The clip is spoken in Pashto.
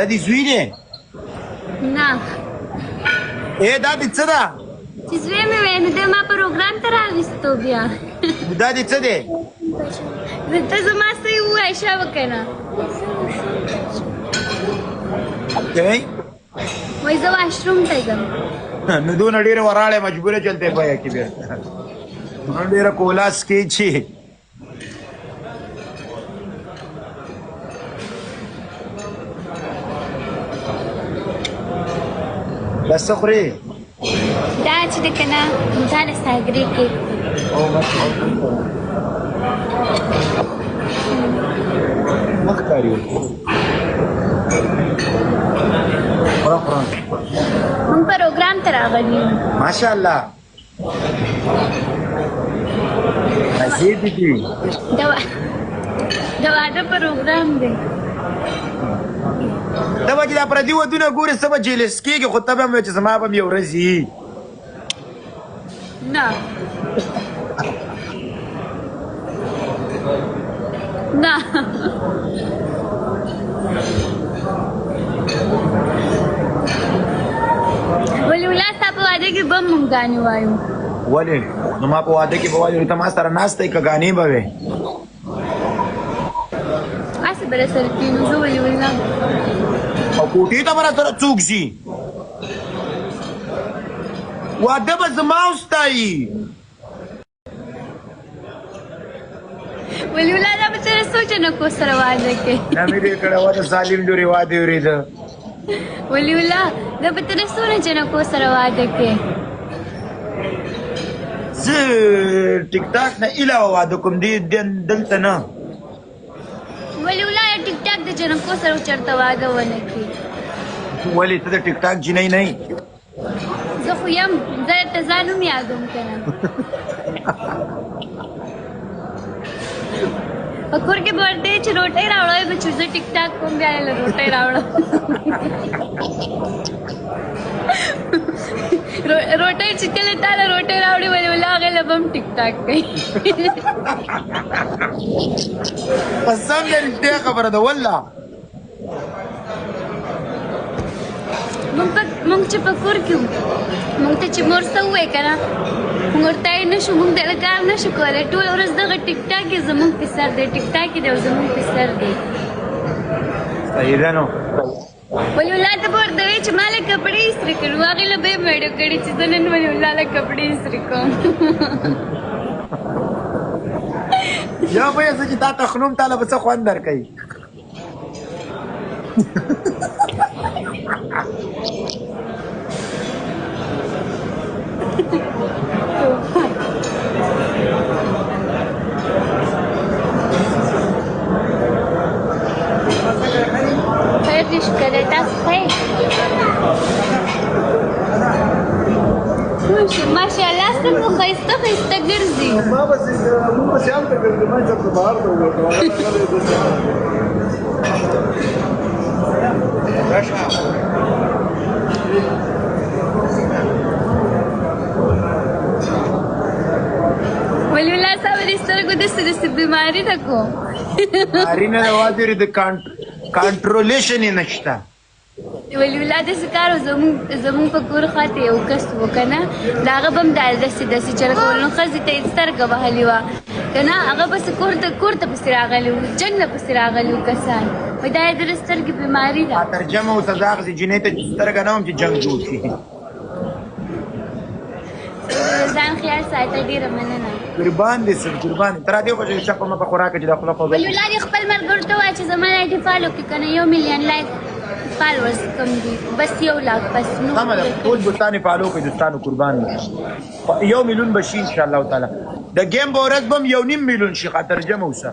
دا دې زوی دی؟ نه. اے دا دې څه ده؟ چې زوی مې وای نو دی ما پروګرام ته راویستو بیا. دا دې څه دی؟ نو ته زما څه یې ووایه شه به که نه. کوي وایي زه واشروم ته ځم. نو دونه ډېره وراړی مجبوره چلته پیا کې بیرته نو ډېره کولا سکې چې بس څه خورې؟ دا چې ده که نه دا د ساګرې کیک دی. او مخ ښکاري. خوره خوره. موږ پروګرام ته راغلي یو. ماشاءالله. مزې دي دي. د واده پروګرام دی. ته به چې دا پردي ودونه ګورې څه به جیلس کېږي، خو ته به هم وایې چې زما به هم یو ورځ وي. نه نه. ولي الله ستا په واده کې به مونږ ګانې وایو. ولې نو ما په واده کې به وایو ته ما سره ناسته یې که ګانې به وې؟ هسې به راسره کښېنو زه ولي الله. او کوټې ته به راسره څوک ځي؟ واده به زما او ستا وي. ولی الله دا به چېرې څو جنکو سره واده کوي؟ نه مې دې کړی وه د ظالم لورې واده یې اورېده. ولی الله دا به تر څونه جنکو سره واده کوي؟ زه ټیک ټاک نه علاوه واده کوم دی دلته نه. ولی الله ټیک ټاک د جنکو سره چېرته واده ونه کړي؟ ولې ته د ټیک ټاک جینۍ نه یې؟ زه خو یم، زه ته ځان هم یادوم که نه. په کور کې به ورته چې روټۍ راوړی به چې زه ټیک ټاک کوم بیا یې له روټۍ راوړم. روټۍ چې کله تا له روټۍ راوړي ولې ولا هغې له به هم ټیک ټاک کوي. قسم دې رښتیا خبره ده والله. مونږ چې په کور کې وو مونږ ته چې مور څه ووایي که نه مونږ ورته یې نه شو مونږ دغه کار نه شو کولی. ټوله ورځ دغه ټیک ټاک یې زمونږ په سر دی، ټیک ټاک یې دی او زمونږ په سر دی. صحیح ده نو. ولي الله ته به ورته وایي چې ما له کپړې استري کړي، هغې له به یې ویډیو کړي چې زه نن ولي الله له کپړې استري کوم. یا به یې زه چې تا تخنوم تا له به څه خوند درکوي. خیر دې شکر دی، تاسو ښه یئ؟ ماشاءالله څنګه ښایسته ښایسته ګرځي. ما بس موږ بس یام ته ګرځو ما چې بهر ته وګورم. ولی الله صاحب دې سترګو داسې داسې بیماري ده کو. بیماري نه ده وادي د کانټرولیشن یې نشته. ولی الله داسې کار زموږ زموږ په کور خواته یو کس و که نه د هغه به هم دا داسې داسې چل کول نو ښځې ته یې سترګه وهلې وه که نه هغه بس کور ته کور ته پسې راغلي وو جنګ له پسې راغلي وو کسان وایي دا یې د سترګې بیماري ده. خاطرجمع او سزا اخلي جینۍ ته چې سترګه نه وم چې جنګ جوړ شي. ځان خیال ساته ډیره مننه. قربان دې سم قربان تر دې خو چې شپه مې په خوراک چې د خپل خو ولی الله دې خپل ملګرو ته وایي چې زما آی ډي فالو کړي کنه 1 میلیون لایک فالوورز کم دي بس 1 لاک بس نو سمه ده ټول دوستان فالو کړئ دوستانو قربان 1 میلیون به شي ان شاء الله تعالی د ګیم به ورځ به 1.5 میلیون شي خاطر جمع اوسه.